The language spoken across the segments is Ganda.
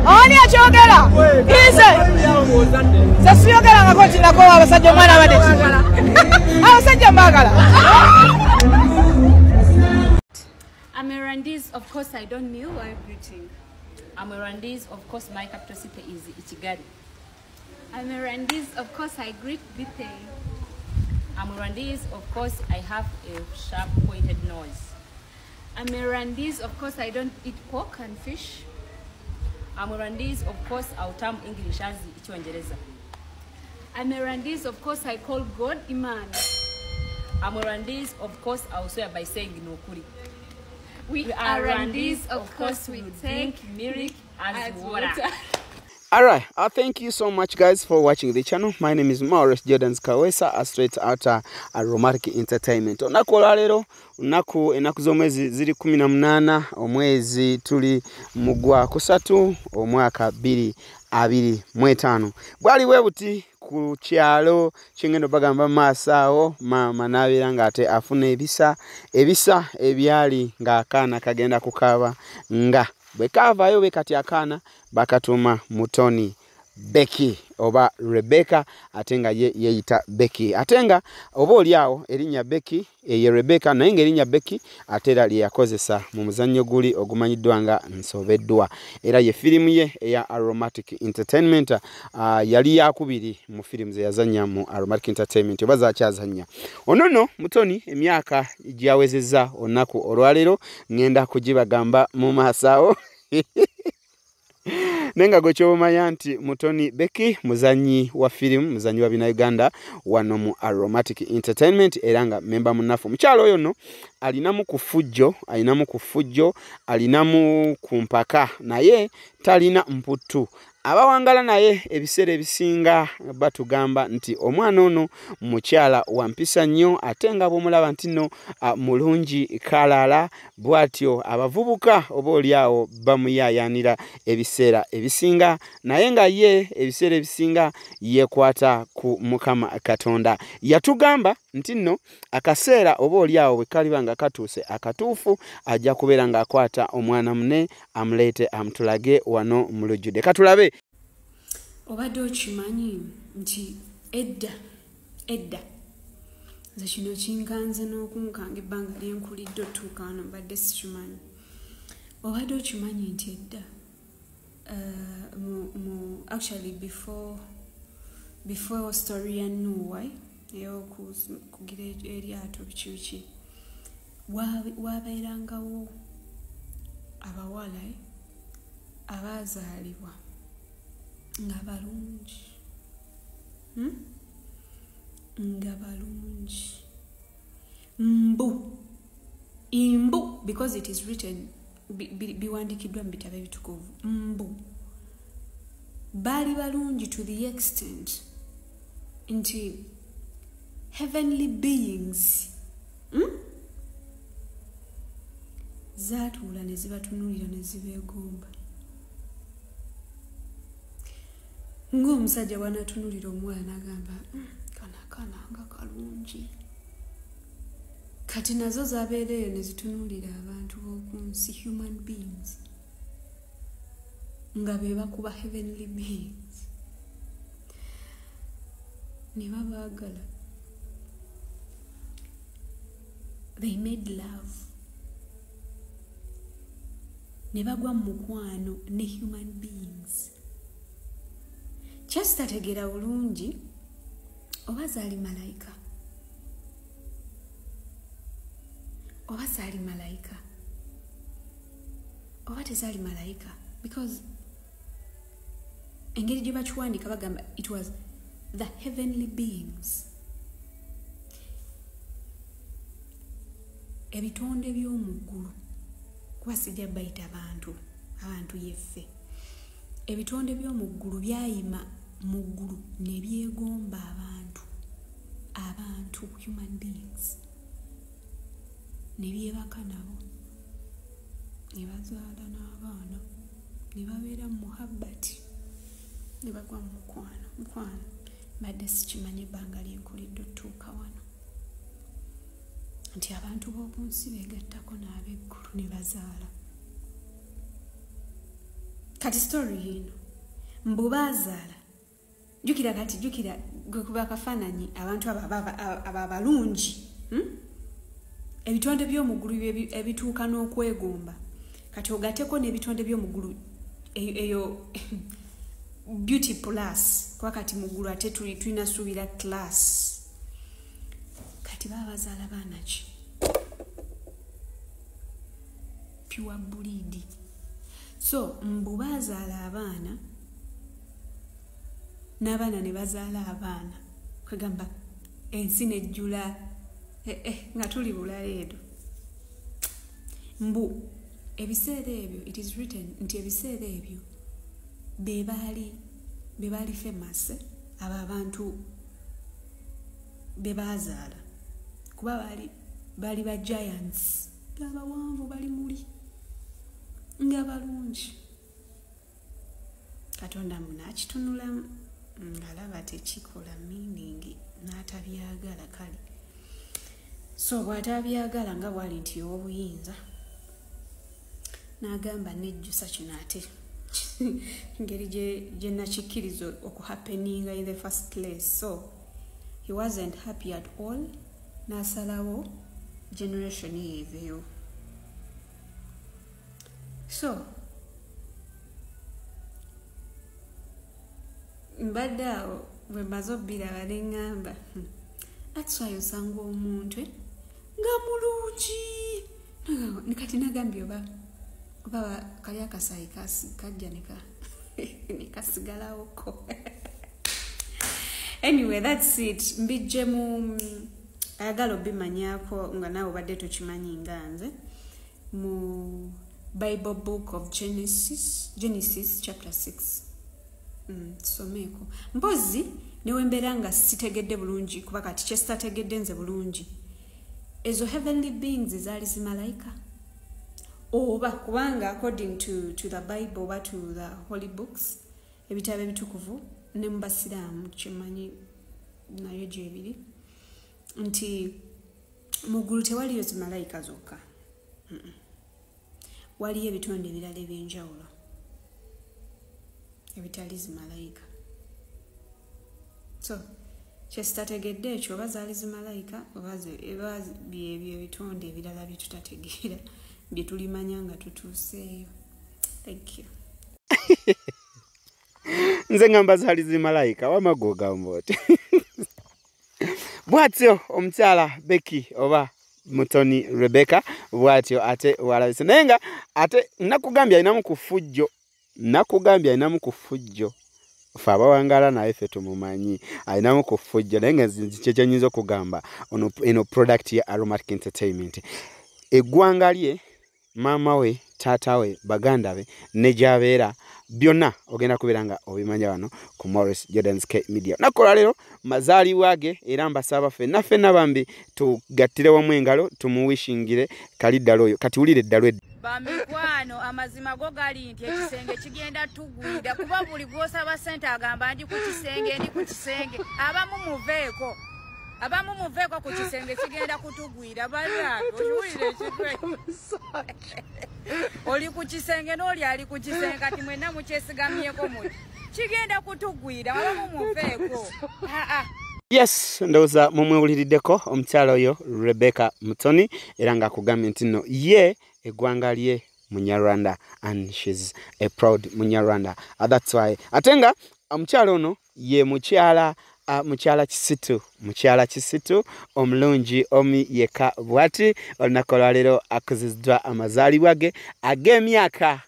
Ani akyogera? Nze nze siyogerangako nti nakoowa abasajja. Omwana abadde ki? Abasajja mbaagala. I'm a Rwandese, of course I don't kneel while greeting. I'm a Rwandese, of course my capital city is Kigali. I'm a Rwandese, of course I greet Bite. I'm a Rwandese, of course I have a sharp pointed nose. I'm a Rwandese, of course I don't eat pork and fish. I'm a Rwandese, of course I'll term English as Icyongereza. I'm a Rwandese, of course I call God Iman. I'm a Rwandese, of course I'll swear by saying Nokuri. We are Rwandese, of course we take milk as water. Alright, thank you so much guys for watching the channel. My name is Maurice Jordans Kawesa, straight out Aromatic Entertainment. Olunaku olwaleero, olunaku ennaku z'omwezi ziri 18 omwezi tuli mu gwa kusatu omwaka 2025. Bwali bwe buti ku kyalo kyengendo bagamba maaso awo, maama n'abeera ng'ate afuna ebisa ebyali ng'akaana kagenda kukaaba, nga bwe kaavaayo bwe kati akaana bakatuma Mutoni Becky oba Rebecca, ate nga ye yeeyita Becky, ate nga oba oli awo erinnya Becky ye Rebecca, naye ng'erinnya Becky ate era lye yakozesa mu muzannyo guli ogumanyiddwa nga Nsobeddwa. Era ye firimu ye eya Aromatic Entertainment, yali yakubiri mu firimu ze yazannya mu Aromatic Entertainment oba zakyazannya. Ono nno Mutoni emyaka gyawezezza olunaku olwaleero ngenda kugibagamba mu maaso awo. Nenga gwe ky'omanya nti Mutoni Becky muzannyi wa firimu, muzannyi wa Bannayuganda wano mu Aromatic Entertainment, era nga memba munnafu. Mukyalo oyo nno alinamu ku ffujjo, alinamu ku mpaka, naye talina mputtu. Abawangala naye ebiseera ebisinga batugamba nti omwana ono mukyala wa mpisa nnyo, ate nga bw'omulaba nti nno mulungi kalaala, bw'atyo abavubuka oba oli awo bamuyaayaanira ebiseera ebisinga, naye nga ye ebiseera ebisinga yeekwata ku Mukama Katonda. Yatugamba nti nno akaseera oba oli awo bwe kaliba nga katuuse akatuufu, ajja kubeera ng'akwata omwana munne amuleete amutulage wano mu lujjudde. Katulabe. Obadde okimanyi nti edda nze kino kinkanze n'okunkanga ebbanga lyenkulidde otuuka wano mbadde sikimanyi. Obadde okimanyi nti edda actually before story ya Nuwa ey'okugira eryato biki biki, wabeerangawo abawala abaazaalibwa nga balungi, nga balungi mbu because it is written, biwandikiddwa mu bitabo ebitukuvu, mbu baali balungi to the extent nti heavenly beings zaatuula ne zibatunuulira ne zibeegomba. Ng'omusajja bw'anaatunuulira omuwala n'agamba kana akaana nga kalungi. Kati nazo zabeera eyo ne zitunuulira abantu b'oku nsi, human beings, nga be bakuba heavenly beings ne babaagala. They made love ne bagwa mu mukwano ne human beings. Kyasitategeera bulungi oba zaali malayika, oba zaali malayika, oba tezaali malayika, because engeri gye bakiwandiika bagamba it was the heavenly beings, ebitonde by'omu ggulu, kuba sijja bayita bantu, abantu yeffe. Ebitonde by'omu ggulu byayima mu ggulu ne byegomba abantu human beings, ne byebaka nabo, ne bazaala n'abaana, ne babeera mu muhabbati, ne bagwa mu mukwano. Mukwano mbadde sikimanyi ebbanga lyenkulidde otuuka wano nti abantu b'oku nsi beegattako n'ab'eggulu ne bazaala. Kati story yino mbu bazaala, jjukira kati, jjukira gwe kuba akafaananyi abantu abo abalungi, Ebitonde by'omuggulu ebituuka n'okwegomba, kati ogatteko n'ebitonde by'omuggulu eyo beauty plus, kuba kati mu ggulu ate tulina suubira class. Kati baba bazaala baana ki? Pure breed. So mbu bazaala abaana n'abaana ne bazaala abaana, kwegamba ensi nejjula nga tuli bulala edo. Mbu ebiseera ebyo, it is written nti ebiseera ebyo be baali famous, abo abantu be bazaala, kuba baali ba giants, abawanvu bali muli nga balungi. Katonda munakitunulamu ng'alaba tekikola meaning, n'atabyagala. Kale so bw'atabyagala nga bwali nti obuyinza, n'agamba nejjusa kino ate ngeri gye nakikkiriza okuhappeninga in the first place. So he wasn't happy at all, n'asalawo generation yeeveewo. So mbadde awo bwe mmaze obbiraba ne ŋŋamba, that's why osanga omuntu nga mulungi. Kati nagambye oba kali akasaayi kajja ne kasigalawoko. Anyway, that's it. Mbijje mu ayagala obimanyaako nga naawe obadde tokimanyi nga nze, mu Bible book of Genesis chapter 6. Someeko mpozi newembeera nga sitegedde bulungi, kuba kati kyesitategedde nze bulungi, ezo heavenly beings zaali zimalayika oba, kubanga according to the Bible oba to the holy books, ebitabo ebitukuvu ne mu basiraamu kimanyi nayo gyebiri nti mu ggulu tewaliyo zimalayika zokka, waliyo ebitonde ebirala ebyenjawulo ebitali zimalayika. So kyesitategedde ekyo, oba zaali zimalayika oba byebyo ebitonde ebirala bye tutategeera bye tulimanya nga tutuuseeyo. Thank you. Nze ngamba zaali zimalayika, wamma ogamba oti bw'atyo omukyala Becky oba Mutoni Rebecca bw'atyo ate walabise. Naye nga ate nakugambye alinamu ku ffujjo, nakugambye alinamu ku ffujjo, ffe abawangala naye ffe tumumanyi alinamu ku ffujjo. Naye nga kye nnyinza okugamba, eno product ya Aromatic Entertainment, eggwanga lye, maama we, taata we, baganda be ne gy'abeera byonna ogenda kubeera nga obimanya wano ku Maurice Jordan's K Media. Nakola leero mazaalibwa ge, era mbasaba ffenna ffenna bambi tugattire wamu engalo tumuwishingire kali ddala oyo. Kati wulire eddalo Bamikwano, amazima go gali nti ekisenge kigenda tugwida, kuba buli gw'osaba ssente agamba ndi ku kisenge, ndi ku kisenge. Abamu muveeko ku kisenge, kigenda kutugwira. Bannange, okiwulira ekintu ekyo? Oli ku kisenge n'oli ali ku kisenge, kati mwenna mukyesigamyeko muti kigenda kutugwira. Abamu muveeko. Yes, ndowooza mumwewuliriddeko omukyala oyo Rebecca Mutoni, era ng'akugambye nti nno ye eggwanga lye Munyarwanda, and she's a proud Munyarwanda. That's why ate nga omukyala ono ye mukyala mukyala Kisitu, mukyala Kisitu omulungi omi yekka bw'ati. Olunaku olwaleero akuziddwa amazaalibwa ge ag'emyaka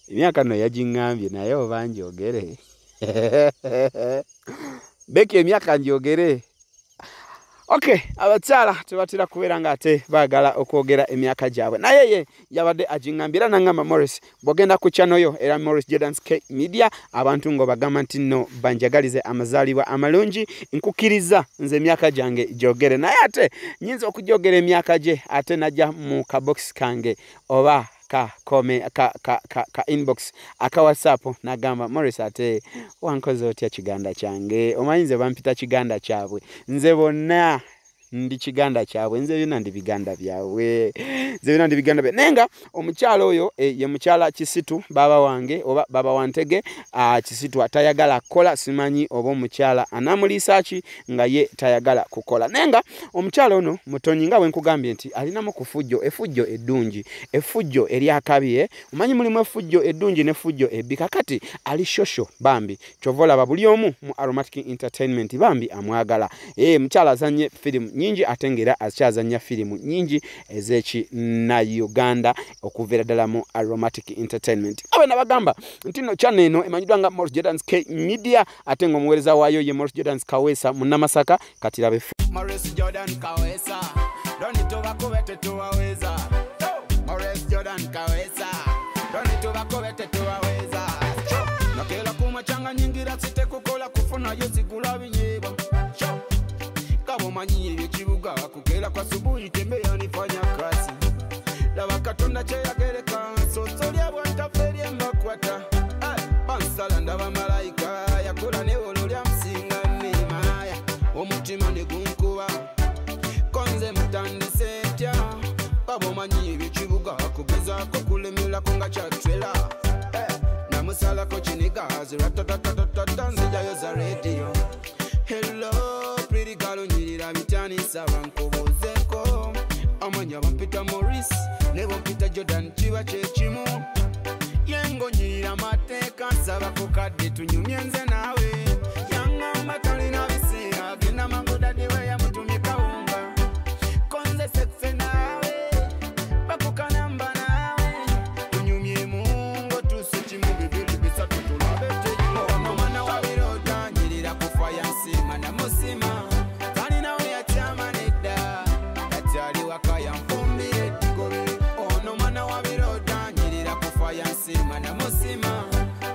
emyaka nno yagiŋŋambye, naye oba njogere Becky, emyaka njogere. Okay, abakyala tebatera kubeera nga ate baagala okwogera emyaka gyabwe, naye ye yabadde agiŋŋambye era n'aŋŋamba, Maurice, bw'ogenda ku channel yo era Maurice Jordan's K Media, abantu ng'obagamba nti nno banjagalize amazaalibwa amalungi, nkukkiriza nze emyaka gyange gyogere, naye ate nnyinza okugyogera emyaka gye ate najja mu kabokisi kange oba ka kome ka ka ka, ka inbox aka WhatsApp nagamba, Maurice, ate wankoze otya kiganda kyange? Omanyi nze bampita kiganda kyabwe, nze bonna Ndi kiganda kyabwe, nze byonna ndi biganda byabwe, nze byonna ndi biganda byabwe. Naye nga omukyala oyo ye mukyala Kisitu baba wange oba baba wantege. Kisitu atayagala kukola, simanyi oba omukyala anamuliisa ki nga ye tayagala kukola. Naye nga omukyala ono mutonyi nga bwe nkugambye nti alinamu ku fujjo, efujjo eddungi, efujjo eryakabi. Omanyi mulimu efujjo eddungi n'efujjo ebbi. Kakati ali shosho bambi, kyova olaba buli omu mu Aromatic Entertainment bambi amwagala. Mukyala azannye firimu nyingi ate ng'era akyazannya firimu nyingi ez'ekinnauganda okuviira ddala mu Aromatic Entertainment. Abe nabagamba nti nno channel eno emanyiddwa nga Morris Jordan's K Media, ate ng'omuweereza waayo ye Morris Jordan's Kaweesa munnamasaka. Kati labe Morris Jordan Kaweesa, doni tubakube tetuwaweza. Morris Jordan Kaweesa, doni tubakube tetuwaweza. Nakela kumachanga nyingira site kukola kufuna yo sigula binyeba. Kabo manyi ekibuga kukela kwa subuhi tembeya nifanya kazi. Laba Katonda kyeyagereka sosolya bwantaferi embakwata. Bansala ndaba malayika yakola ne olwo lyamusinga nemaya. Omutima ne gunkuba konze mutandise ntya. Kabo manyi ekibuga kugezaako kulemerako nga kyatwela. Namusalako kiniga ziratatatata nzijayo za radio. Hello pretty girl onyirira bityanisa bankubuuzeko. Amanya bampita Morris ne bampita Jordan kiba kyekimu. Yengonyirira amateeka nsaba ku kadde tunyumye nze naawe. Yangamba talina biseera agenda mangu daddy we yamutumye kawunga. Konze sexe naawe bakukanamba naawe. Tunyumye mungo tuse kimu bibiri bisatu tulabe teyo. Omwana wa birota nyirira kufa yansima namusima. Talina we yakyama nedda kati ali waka yanfumbira eddigobe. Ono mwana wa birota nyirira kufa yansima namusima.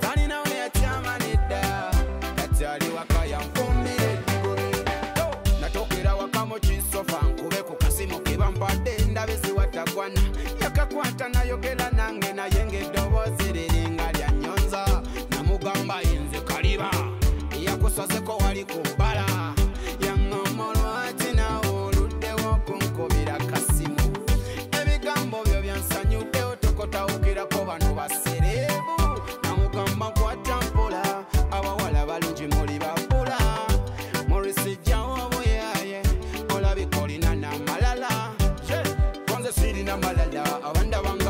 Talina we yakyama nedda kati ali waka yanfumbira eddigobe. Natokera waka mu kisofa nkube ku kasimu ke bampadde ndabe ziwatagwana. Yakakwata nayogera nange naye ng'eddoboozi liringa lya nnyonza. Namugamba nze kaliba yakusazeko wali ku bbala. Yaŋŋamba lwaki naawe oluddewo okunkubira kasimu. Ebigambo byo byansanyuddewo tokotawukirako bano basereebu. Namugamba nkwata mpola abawala balungi muli babula. Morris jjawo obuyaye olabika olina n'amalala. Konze sirina malala abandabanga